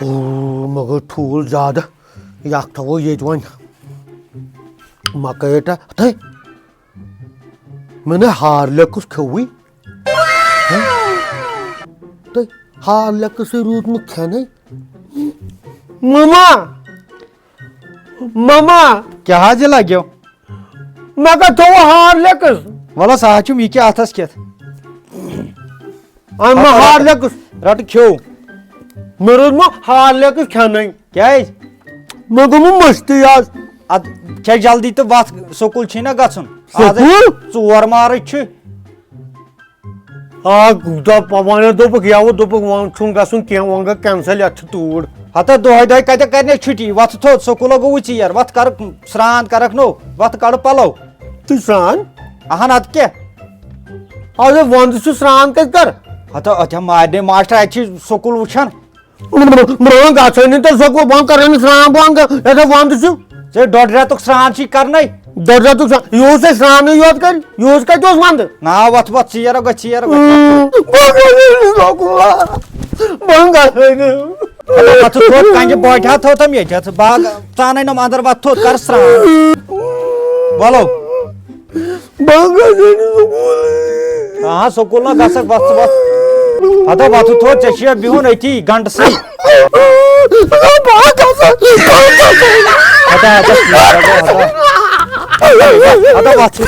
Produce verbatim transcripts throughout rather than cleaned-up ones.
مگر ٹھوٗل زیادٕ، یہِ اکھ تھاوو ییٚتہِ وۄنۍ۔ مکٲے ٹا-، تھے۔ مےٚ نَے ہارلِکٕس کھیوٚوٕے۔ ہہ؟ تہٕ ہارلِکٕسٕے روٗد نہٕ کھٮ۪نٕے۔ مما! مما! کیٛاہ حظ یہِ لگیو؟ مےٚ کَتہِ تھوٚو ہارلِکٕس؟ وَلہٕ سا چھُم یہِ کیٛاہ اَتھَس کھٮ۪تھ؟ اَن مےٚ ہارلِکٕس۔ رَٹہٕ کھیوٚو۔ مےٚ روٗد مےٚ ہارلِکٕس کھٮ۪نٕے۔ کیٛازِ؟ مےٚ گوٚمُت مٔشتٕے آز۔ اَدٕ کھےٚ جلدی تہٕ وَتھ، سکوٗل چھُے نہ گژھُن۔ آز ہے سکوٗل؟ ژور مارٕچ چھُ۔ آ، دَپ، وَنان دوٚپُکھ، یَوٕ دوٚپُکھ، وۄنۍ چھُنہٕ گژھُن کینٛہہ، وۄنۍ گٔے cancel، یَتھ چھِ توٗر۔ ہتا دۄہَے دۄہَے کَتہِ کَرنہِ چھُٹی؟ وَتھ تھوٚد، سکوٗل گوٚوُے ژیر، وَتھ کَرُکھ سرٛان کَرَکھ نوٚو، وَتھ کَڑٕ پَلو۔ تُہۍ سرٛان؟ اَہَن اَدٕ کیٛاہ؟ اَدٕ وَندٕ چھُ سرٛان کَتہِ کَرٕ؟ ہتا اَتہِ ہا مارنہِ ماسٹر، اَتہِ چھِ سکوٗل وٕچھان۔ برونٛہہ گژھو نہٕ تیٚلہِ سکوٗل، بۄن کرو نہٕ سرٛان، بۄن کر-، یتھ ہا ونٛدٕ چھُ۔ ژےٚ ڈۄڈ رٮ۪تُک سرٛان چھُے کرنے۔ ڈۄڈ رٮ۪تُک سرٛان، یہِ اوس اَسہِ سرٛانٕے یوت کرِ، یہِ اوس کتہِ اوس ونٛدٕ؟ نا، وۄتھ، وۄتھ، ژیر گژھ، ژیر گژھ۔ بۄن گژھو نہٕ سکوٗل، بۄن گژھو نہٕ۔ مطلب، وۄتھ تھوٚد کنجہِ بوٹہِ ہا تھوٚتم ییٚتہِ، ژٕ باغ ژانَے نۄم اندر، وۄتھ تھوٚد کر سرٛان۔ وَلو۔ بہٕ گژھٕ نہٕ سکوٗلٕے۔ آ، سکوٗل نہ گژھکھ، وۄتھ ژٕ وۄتھ۔ ہتا وۄتھٕ تھوٚد، ژےٚ چھُے بِہُن أتی گنٛٹہٕ سٕے۔ بہٕ گژھٕ۔ ہتا، ہتا، ہتا۔ ہتا وۄتھ۔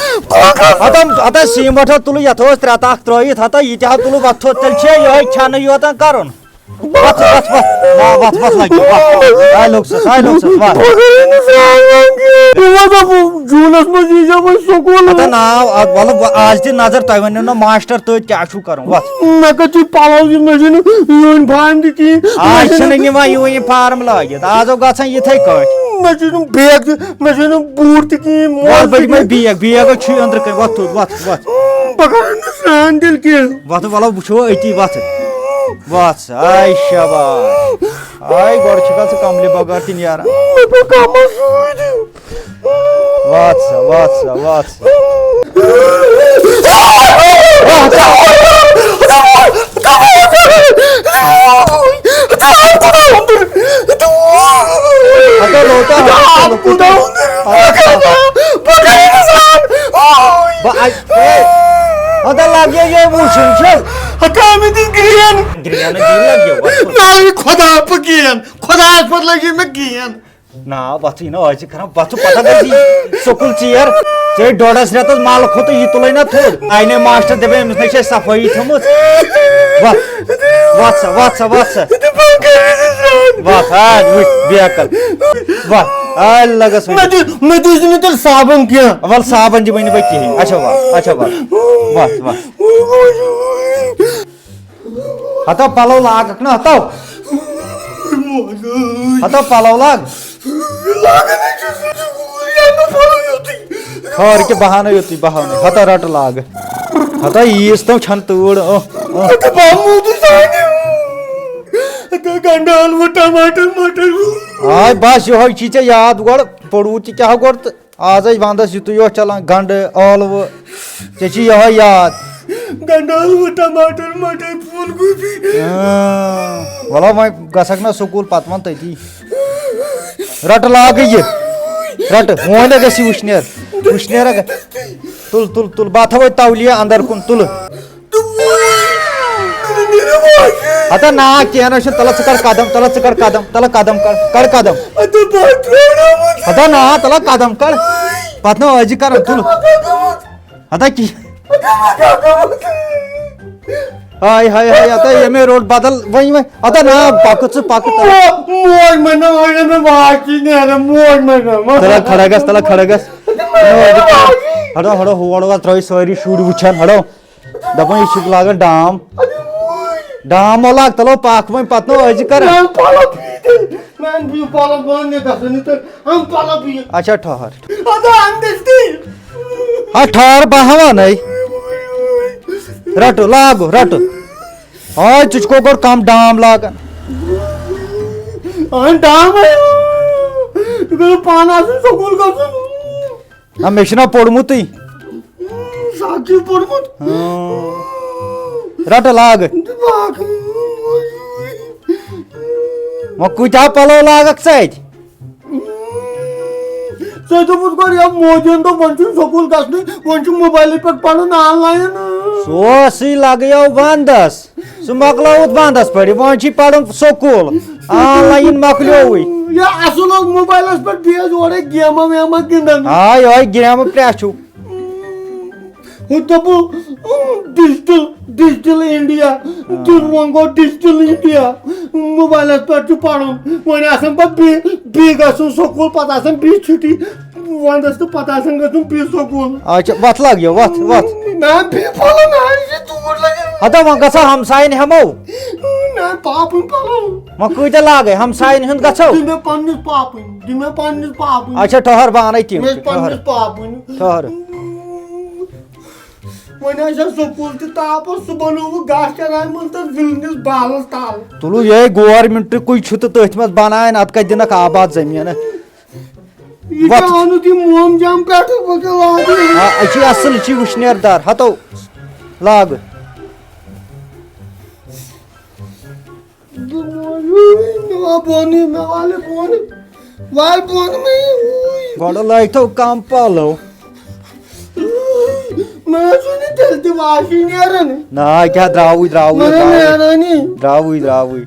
ہتا، ہتا سیٖمٹ ہا تُلہٕ، یتھ اوس ترٛےٚ تاکھ ترٛٲیِتھ، ہتا یہِ تہِ ہا تُلہٕ وۄتھ تھوٚد، تیٚلہِ چھُ یِہوٚے کھٮ۪نہٕ یوتن کرُن۔ وۄتھ، وۄتھ، وۄتھ۔ نا، وۄتھ، وۄتھ لگہِ، وۄتھ۔ آے لوٚگ سَس، آے لوٚگ سَس، وۄتھ۔ وۄتھ، وۄتھ، جوٗنَس منٛز یی زیو وۄنۍ سکوٗل۔ ہتا ناو، اَدٕ وَلہٕ وۄنۍ آز دِ نظر، تۄہہِ ؤنِو نہ ماسٹر تٔتۍ کیٛاہ چھُو کرُن، وۄتھ۔ مےٚ کَتہِ چھِ پَلو دِتھ، مےٚ چھُنہٕ uniform تہِ کِہیٖنۍ۔ آز چھِنہٕ نِوان uniform لٲگِتھ، آز ٲو گژھان یِتھَے کٲٹھۍ۔ مےٚ چھُنہٕ bag تہِ، مےٚ چھُنہٕ بوٗٹ تہِ کِہیٖنۍ، وَلہٕ موزٕ بٔلۍ تہِ مےٚ کِہیٖنۍ۔ Bag، bag چھُے أنٛدرٕ کَنۍ، وۄتھ تھوٚد، وۄتھ، وۄتھ۔ بہٕ کَرٕ نہٕ سرٛان تیٚلہِ کینٛہہ۔ وۄتھ، وَلہٕ وٕچھو أتی، وۄتھ۔ وۄتھ۔ آے شاباش۔ آے گۄڈٕ چھُکھ ژٕ کملہِ بغٲر تہِ نیران۔ مےٚ گوٚو کمل سۭتۍ۔ واتھ سا، واتھ سا، واتھ سا۔ ہتا لوٹا، ہتا لوٹا۔ بہٕ اَتہِ، ہے، ہتا لگہِ یہِ وٕچھُن چھُ۔ ہتا مےٚ دِژ گرٛین۔ گرٛینہٕ دِنۍ لگہِ یہِ وۄتھ۔ ناوِ خۄدا پکین۔ خۄدایَس پَتہٕ لَگی مےٚ گین۔ نا، وَتھٕے نہٕ، ٲسۍ کران، وَتھٕ پَتہٕ گٔے سکوٗل ژیر۔ ژےٚ ڈۄڈَس رٮ۪تَس مَل کھوٚتُے، یہِ تُلَے نہ تھوٚد۔ آیہِ نے ماسٹر دَپے، أمِس نے چھِ اَسہِ صفٲیی تھٲومٕژ۔ وَتھ، وَتھ سا، وَتھ سا، وَتھ سا۔ تہٕ بہٕ کَرٕ نہٕ سرٛان۔ وَتھ، آے وٕچھ، بیکل۔ وَتھ، آے لَگَس وٕنہِ۔ مےٚ دِ-، مےٚ دِژ نہٕ تیٚلہِ صابَن کینٛہہ۔ وَلہٕ صابَن دِمَے نہٕ بہٕ کِہیٖنۍ۔ اچھا، وَتھ، اچھا، وَتھ۔ وَتھ، وَتھ۔ ہتو پلو لاگکھ نا، ہتو۔ ہتو پلو لاگ۔ خٲر کہِ بہانہٕ یُتُے بہانہٕ۔ ہتو رٹہٕ لاگ۔ ہتو ییٖژ تِم چھَنہٕ تۭر۔ اہ، اہ۔ گنڈٕ ٲلوٕ ٹماٹر مٹر۔ آے بس یِہوٚے چھی ژےٚ یاد گۄڈٕ، پوٚرمُت تہِ کیٛاہ گۄڈٕ تہٕ۔ آز ٲسۍ ونٛدس یِتُے یوت چلان، گنٛڈٕ، ٲلوٕ، ژےٚ چھی یِہوٚے یاد۔ گنٛڈٕ، ٲلوٕ، ٹماٹر، مٹر، پھول گوبی۔ اۭں، وَلہٕ وۄنۍ گژھکھ نہ سکوٗل، پتہٕ وَن تٔتی۔ رَٹہٕ لاگہٕ یہِ، رَٹہٕ، وۄنۍ نہ گژھِ وٕشنیر، وٕشنیر ہا گژھِ۔ تُل، تُل، تُل، بہٕ ہا تھاوَے تولیہ اندر کُن، تُلہٕ۔ ہتا نا، کینٛہہ نہ چھُنہٕ، تَلہٕ ژٕ کَڑ قدم، تَلہٕ ژٕ کَڑ قدم، تَلہٕ قدم کَڑ، کَڑ قدم۔ ہتا نا، تَلہٕ قدم کَڑ۔ پَتہٕ نہ ٲسۍ زِ کَران، تُل۔ ہتا کی۔ ہاے، ہاے، ہاے، ہتا ییٚمے روٚٹ بدل، وۄنۍ، وۄنۍ۔ ہتا نا، پَکہٕ ژٕ، پَکہٕ تَلہٕ۔ موج مےٚ نہ، وۄنۍ نہٕ مےٚ واکی نیران، موج مےٚ نہ۔ تَلہٕ کھڑا گژھ، تَلہٕ کھڑا گژھ۔ ہڑو، ہڑو، ہور وَ ترٛٲوۍ سٲری شُرۍ وٕچھان، ہڑو۔ دَپان، یہِ چھُکھ لاگان ڈام۔ ڈام مہ لاگ، تَلو پَکھ وۄنۍ، پَتہٕ نہ ٲسۍ زِ کران۔ میٛانہِ پَلو پیٖٹۍ، میٛانہِ بہٕ پَلو بَنٛد نہٕ گژھان، یہِ تۄہہِ اَم پَلو پیٖٹۍ۔ اچھا، ٹھہر۔ اَدٕ اَندَس تہِ۔ ہا، ٹھہر، بہٕ ہاوان ہے۔ رَٹہٕ، لاگہٕ، رَٹہٕ۔ ہاے، ژٕ چھُکھ گۄڈٕ کَم ڈام لاگان۔ اَہَن، ڈام ہے۔ یہِ گوٚو پانہٕ آسُن سکوٗل گژھُن۔ نہ، مےٚ چھُنہ پوٚرمُتٕے۔ ساقی پوٚرمُت۔ ہاں۔ رَٹہٕ لاگہٕ۔ دِماغ۔ وۄنۍ کۭتیٛاہ پَلو لاگَکھ ژٕ اَتہِ؟ ژےٚ دوٚپُتھ گۄڈٕ، یا مودیَن دوٚپ، وۄنۍ چھُنہٕ سکوٗل گژھنُے، وۄنۍ چھُ موبایلہٕ پٮ۪ٹھ پَرُن آن لاین۔ سُہ اوسُے لَگیو وَندَس، سُہ مۄکلووُتھ وَندَس پٮ۪ٹھ، وۄنۍ چھُے پَرُن سکوٗل، آن لاین مۄکلیووُے۔ یا اَصٕل اوس موبایلَس پٮ۪ٹھ، بیٚیہِ ٲسۍ اورَے گیمہٕ ویمہٕ گِنٛدان۔ آ، یِہوٚے گیمہٕ پرٛٮ۪تھ چھُ۔ ہُہ دوٚپُو، ڈِجٹل، ڈِجٹل اِنڈیا، دِل وۄنۍ گوٚو ڈِجٹل اِنڈیا، موبایلَس پٮ۪ٹھ چھُ پَرُن۔ وۄنۍ آسان پَتہٕ بیٚیہِ، بیٚیہِ گژھُن سکوٗل، پَتہٕ آسان بیٚیہِ چھُٹی وَندَس تہٕ پَتہٕ آسان گژھُن بیٚیہِ سکوٗل۔ اچھا، وَتھ لاگ یہِ، وَتھ، وَتھ۔ نہ، بیٚیہِ پَلو نہ، یہِ چھِ دوٗر لَگان۔ ہَتہ وۄنۍ گژھو ہمساین ہٮ۪مو۔ نہ، پاپٕنۍ پَلو۔ وۄنۍ کۭتیٛاہ لاگے؟ ہمساین ہُنٛد گژھو؟ دِ مےٚ پنٛنِس پاپٕنۍ، دِ مےٚ پنٛنِس پاپٕنۍ۔ اچھا، ٹہر بہٕ اَنَے تِم مےٚ تہِ، ٹہر۔ پنٛنِس پاپٕنۍ۔ ٹہر۔ وۄنۍ آسہِ ہا سکوٗل تہِ تاپس، سُہ بنووُکھ گاسہٕ چراے منٛز تہٕ وِلنِس بالس تل۔ تُلُو یِہوٚے گورمنٹکُے چھُ تہٕ تٔتھۍ منٛز بناون، اتھ کتہِ دِنکھ آباد زٔمیٖنہٕ؟ یہِ وَتھ۔ کیٛاہ اوٚنُتھ یہِ مومجام پٮ۪ٹھٕ؟ بہٕ کیٛاہ لاگہٕ یہِ؟ آ، یہِ چھُ اصل، یہِ چھُ وُشنیر دار۔ ہتو لاگہٕ۔ بہٕ موجوٗدٕے، مےٚ وال بۄنٕے، مےٚ والہِ بۄن، والہِ بۄن مےٚ یہِ، اوٗے۔ گۄڈٕ لٲگۍ تو کم پلو۔ مےٚ حظ چھُنہٕ تیٚلہِ تہِ واشٕے نیران۔ نہ، کیٛاہ درٛاوٕے، درٛاوٕے، مےٚ درٛاوٕے۔ نیرانٕے۔ درٛاوٕے، درٛاوٕے۔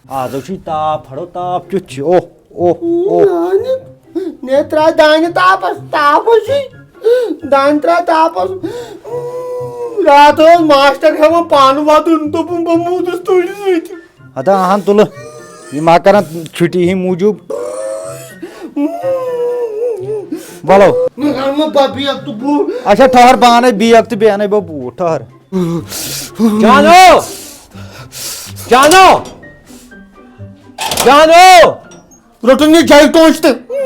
آز حظ چھُے تاپھ، ہڑو تاپھ کیُتھ چھُ، اوہ، اوہ، اوہ۔ دانہِ، نے ترٛاے دانہِ تاپس، تاپھ حظ چھُے۔ دانہِ ترٛاے تاپس۔ راتھ اوس ماسٹر ہٮ۪وان پانہٕ وَدُن، دوٚپُن، "بہٕ موٗدُس تُہٕنٛدِ سۭتۍ۔" ہتا اہن تُلہٕ، یہِ ما کران چھُٹی ہٕنٛدِ موٗجوٗب۔ وَلو۔ مےٚ اَنہٕ نہٕ بہٕ بیگ تہٕ بوٗٹھ۔ اچھا، ٹھہر، بہٕ اَنَے بیگ تہٕ بیٚیہِ اَنَے بہٕ بوٗٹھ، ٹھہر۔ جانو! جانو! جانو! روٚٹُن یہِ جایہِ ٹونٛچھ تہٕ۔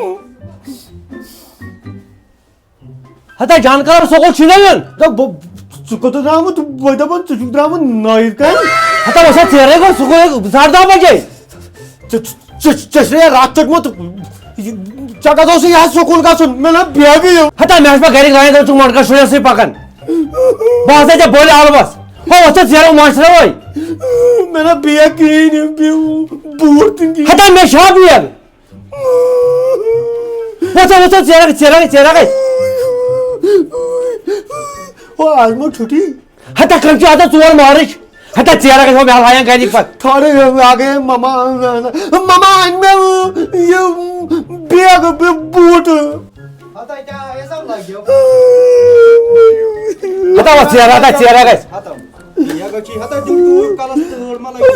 ہتا جان کر سکول چھُے نہ یُن۔ دپ بہٕ، ژٕ کوٚت درٛامُت؟ بہٕ دپان، ژٕ چھُکھ درٛامُت نٲیِد کامہِ۔ ہتا وۄنۍ چھا ژیرے گوٚو سکول، ساڑٕ دہ بجے۔ ژٕ، ژٕ، ژٕ، ژےٚ چھُے راتھ ژوٚٹمُت۔ یہِ، ژےٚ کتھ اوسُے یہِ حظ سکول گژھُن؟ مےٚ نہ بیگٕے یو۔ ہتا مےٚ ٲسۍ پتہٕ گرِکۍ ونان، ژٕ چھُکھ مۄنڈکس شُرٮ۪ن سۭتۍ پکان۔ بہٕ ہسا ژےٚ بٔلۍ آلوس۔ ہو، وۄتھ ژٕ ژیرو ماشٹر وٲے۔ مےٚ نہ بیگ کِہیٖنۍ، بیگ بوٗٹھ تہِ نہٕ کِہیٖنۍ۔ ہتا مےٚ چھا بیگ؟ وۄتھ، وۄتھ، ژیرٕ، ژیرٕ، ژیرٕ گژھ۔ او، آز مو چھُٹی۔ ہتا کم چھِ آسان ژور مارچ۔ ہتا ژیرٕ گژھ، ہو، مےٚ لایَن گرِکۍ پتہٕ۔ تھوڑا آ گئے مما، مما اَنہِ مےٚ یہِ بیگ، بوٗٹھ۔ ہتا وۄتھ ژیرٕ، ہتا ژیرٕ گژھ۔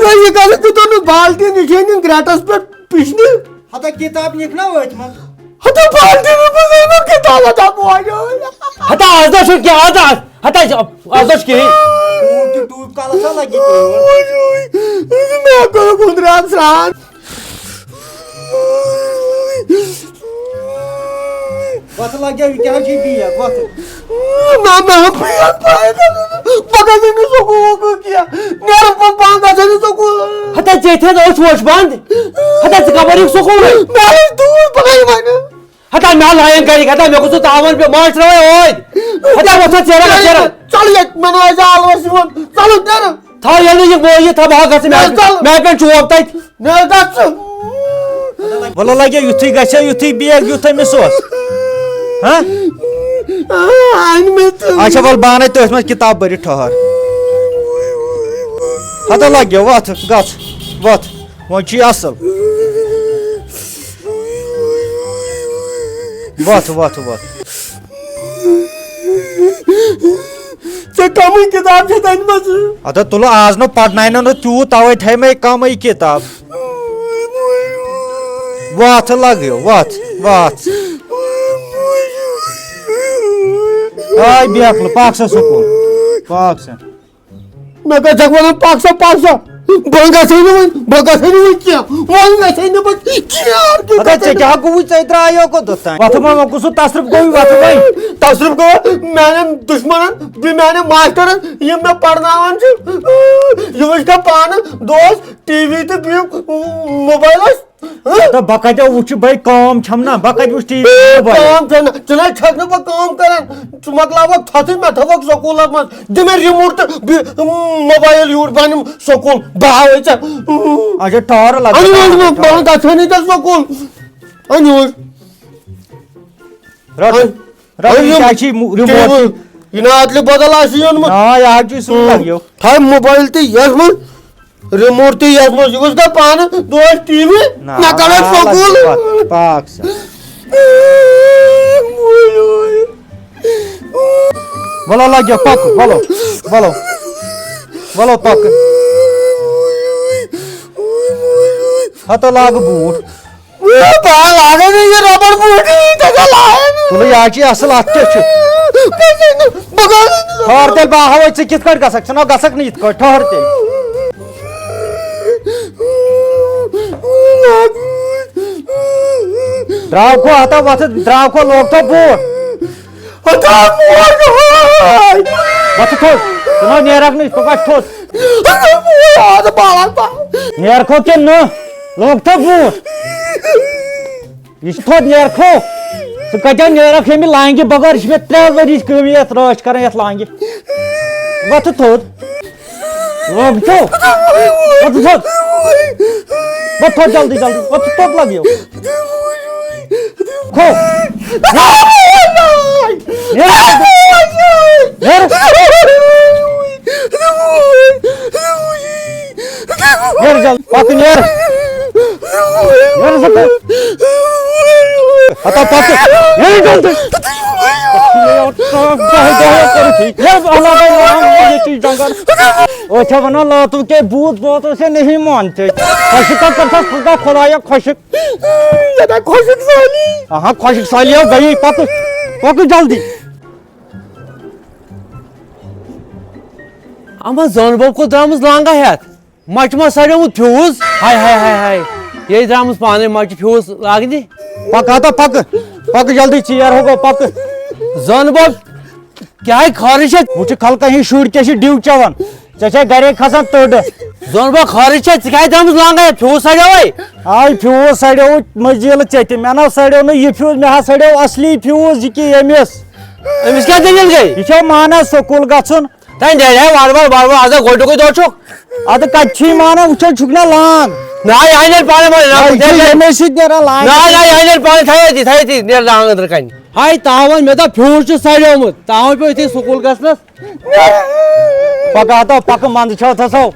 یہِ کَتھ دیُتُن نہٕ بالٹیٖن، یہِ چھِ أنِن گرٛٹَس پٮ۪ٹھ پِشنہِ۔ ہتا کِتاب نِکھ نا أتھۍ منٛز۔ ہتا بالٹیٖن منٛز أنۍ مےٚ کِتاب، ہتا موجود۔ ہتا آز دۄہ چھُنہٕ کینٛہہ، آز دۄہ، ہتا آز دۄہ چھُ کِہیٖنۍ۔ ٹوٗپۍ تہِ ٹوٗپۍ کالس چھا لگہِ ٹوٗپۍ؟ موجود۔ مےٚ کوٚر کُنٛدران سرٛان۔ وۄتھ لگیو، یہِ کیٛاہ چھُے بیگ؟ وۄتھ۔ نہ، نہ، بہٕ یَتھ پَے نہٕ۔ بہٕ گژھٕ نہٕ سکوٗل وکوٗل کینٛہہ۔ نیرٕ بہٕ، بہٕ گژھٕ نہٕ سکوٗل۔ ہتا ژےٚ تھٲے نہٕ أچھ وٕچھ بنٛد۔ ہتا ژٕ کَپٲرۍ یِکھ سکوٗل؟ مےٚ ٲسۍ دوٗر پَکان وۄنۍ۔ ہتا مےٚ لایَن گرِکۍ، ہتا مےٚ گوٚژھ ژٕ تاوَن پیوٚو، ماسٹر وَے ٲدۍ۔ ہتا وۄتھ ژٕ ژیرٕ، ژیرٕ۔ چل ییٚتہِ، مےٚ نہ آسہِ آلوَس یِوان۔ چلو نیرٕ۔ تھاو ییٚلہِ نہٕ یہِ گوٚو، یہِ تھاو بہٕ ہا گژھٕ، مےٚ، نہ، ژل۔ مےٚ پٮ۪ٹھ چوب تَتہِ۔ نہ، گژھ ژٕ۔ وَلہٕ لَگیو یُتھُے گژھِ، یُتھُے بیگ یُتھ أمِس اوس۔ ہہ؟ آ، أنۍ مےٚ ژٕ۔ اچھا، وَلہٕ بہٕ اَنَے تٔتھۍ منٛز کِتاب بٔرِتھ ٹھٔہر۔ ہَتہ لَگیو، وَتھ، گژھ، وَتھ۔ وۄنۍ چھُ یہِ اَصٕل۔ وَتھ، وَتھ، وَتھ۔ ژےٚ کمٕے کِتاب چھےٚ تَتہِ منٛز؟ اَدٕ تُلہٕ آز نہٕ پَرناونہٕ نہٕ تیوٗت، تَوَے تھایہِ مےٚ کَمٕے کِتاب۔ وَتھ لَگیو، وَتھ، وَتھ۔ آے بیکلہٕ، پَکھ سا سکوٗل، پَکھ سا۔ مےٚ کَتہِ چھَکھ وَنان، پَکھ سا، پَکھ سا؟ بہٕ گژھے نہٕ وۄنۍ، بہٕ گژھے نہٕ وۄنۍ کینٛہہ۔ وۄنۍ گژھے نہٕ بہٕ کینٛہہ۔ ہتا ژےٚ کیٛاہ گوٚوُے، ژےٚ درٛایو کوٚت اوٚتام؟ وۄتھٕ ما، وۄنۍ کُس سُہ تصرُف گوٚوُے، وۄتھٕ وۄنۍ۔ تصرُف گوٚو، میٛانٮ۪ن دُشمَنَن، بیٚیہِ میٛانٮ۪ن ماسٹَرَن، یِم مےٚ پَرناوان چھِ، یہِ وٕچھ مےٚ پانہٕ دوس۔ ٹی وی تہٕ بیٚیہِ موبایلَس۔ ہہ؟ تہٕ بہٕ کَتہِ وٕچھِ، بَے کٲم چھَم نہ، بہٕ کَتہِ وٕچھِ ٹی وی موبایل؟ کٲم چھَنہٕ، ژٕ نہ چھَکھ نہٕ بہٕ کٲم کَران، ژٕ مۄکلاوَکھ تھَتھٕے، مےٚ تھاوَکھ سکوٗلَس منٛز، دِ مےٚ ریموٹ تہٕ بیٚیہِ موبایل یوٗرۍ، بہٕ اَنہٕ سکوٗل، بہٕ ہاوَے ژےٚ۔ اچھا، ٹٲر لَگٲو۔ اَنہِ اوس نہٕ، بہٕ گژھٕ ہے نہٕ ژےٚ سکوٗل، اَنہِ اوس۔ رَٹ، رَٹ، یہِ کیٛاہ چھِ یہِ ریموٹ؟ یہِ نہ اَتلہِ بدل آسہِ یوٚنمُت۔ آ، یہِ حظ چھُ سُے لَگیو۔ تھاو موبایل تہِ یَتھ منٛز، ریموٹ تہِ یَتھ منٛز، یہِ وٕچھ دَپ پانہٕ، دۄہَس ٹی وی، نہ، نہ کَران آ، سکوٗل۔ پَک، پَک سا۔ وَلو لَگیو، پَکو، وَلو، وَلو، وَلو پَکو۔ ہَتو لاگہٕ بوٗٹھ۔ بہٕ لاگے نہٕ یہِ ربڑ بوٗٹھ، یہِ کَتہِ لاگے نہٕ؟ تُلہٕ یہِ حظ چھِ اَصٕل، اَتھ کیٛاہ چھُ؟ بہٕ گژھٕ نہٕ۔ ٹھٔہر تیٚلہِ، بہٕ ہاوَے ژٕ کِتھ کٲٹھۍ گژھکھ، ژٕ نہ گژھکھ نہٕ یِتھ کٲٹھۍ، ٹھٔہر تیٚلہِ۔ درٛاو کھو ہتا وۄتھٕ، درٛاو کھو، لوگ تھو بوٗٹھ۔ ہتا بوٗٹھ، ہاے۔ وۄتھٕ تھوٚد، ژٕ نہ نیرکھ نہٕ، ژٕ وۄتھ تھوٚد۔ ہتا بوٗٹھ، ہتا بالَس تَل۔ نیرکھو کِنہٕ نہٕ؟ لوگ تھو بوٗٹھ۔ یہِ چھُ تھوٚد نیرکھو۔ ژٕ کَتہِ نیرکھ ییٚمہِ لانگہِ بغٲر؟ یہِ چھِ مےٚ ترٛےٚ ؤری یِچ کٲمی یَتھ رٲچھ کَران یَتھ لانگہِ۔ وۄتھٕ تھوٚد۔ لوگ چھُ۔ وۄتھٕ تھوٚد۔ وۄتھ تھوٚد جلدی جلدی۔ وۄتھ تھوٚد لَگیو۔ کھو۔ نیر۔ نیر۔ نیر جلدی۔ پَکھ نیر۔ نیر سا پَکھ۔ ہتا پَکھ۔ نیر جلدی۔ دۄہے دۄہے کٔرِتھ یہِ۔ نیر اللہ تعالیٰ ییٚتی جنگل۔ أسۍ چھِ وَنان لاتو کے بھوت بہت سے نہیں مانتے۔ خۄشِک کَتھ کَرٕ خۄدا خۄدایا خۄشِک۔ یہِ گٔے خۄشِک سٲلی۔ آہا، خۄشِک سٲلی آو گٔیی۔ پَکُس، پَکُس جلدی۔ اما زٲنہٕ بب کوٚت درٛامٕژ لانٛگا ہٮ۪تھ؟ مَچہِ ما سڑیومُت فیوٗز؟ ہاے، ہاے، ہاے، ہاے۔ یے درٛامٕژ پانے مَچہِ فیوٗز لاگنہِ۔ پَکھ ہتا، پَکھ۔ پَکھ جلدی، ژیر ہوگا، پَکھ۔ زٲنہٕ بب، کیٛاہ خٲرٕے چھےٚ؟ وٕچھ خلقہ ہِنٛدۍ شُرۍ کیٛاہ چھِ ڈِو چٮ۪وان۔ ژےٚ چھے گرے کھسان تٔڈ۔ زون با خارج چھے، ژٕ کیٛازِ درٛامٕژ لانٛگے؟ فیوٗز سڑیووے؟ آے فیوٗز سڑیووُے مٔزیٖل ژےٚ تہِ۔ مےٚ نہ سڑیو نہٕ یہِ فیوٗز، مےٚ ہا سڑیو اصلی فیوٗز، یہِ کہِ ییٚمِس۔ أمِس کیٛاہ دٔلیٖل گٔے؟ یہِ چھا مانان سکوٗل گژھُن؟ تانۍ نیرِ ہے وارٕ وارٕ، وارٕ وارٕ، آز ہا گۄڈٕنیُکُے دۄہ چھُکھ۔ اَدٕ کَتہِ چھُے مانان؟ وٕچھان چھُکھ نا لانٛگ۔ نہ، یہِ ہا نیرِ پانَے وۄنۍ، نہ، یہِ چھُ ییٚمے سۭتۍ نیران لانٛگ۔ نہ، نہ، یہِ ہا نیرِ پانَے، تھایہِ أتی، تھایہِ أتی، نیرِ لانٛگ أنٛدرٕ کَنہِ۔ ہاے تاوَن، مےٚ دوٚپ فیوٗز چھُ سڑیومُت، تاوَن پیوٚو أتھی سکوٗل گژھنَس۔ پکہ ہتو، پکہ، منٛزٕ چھو تھسو۔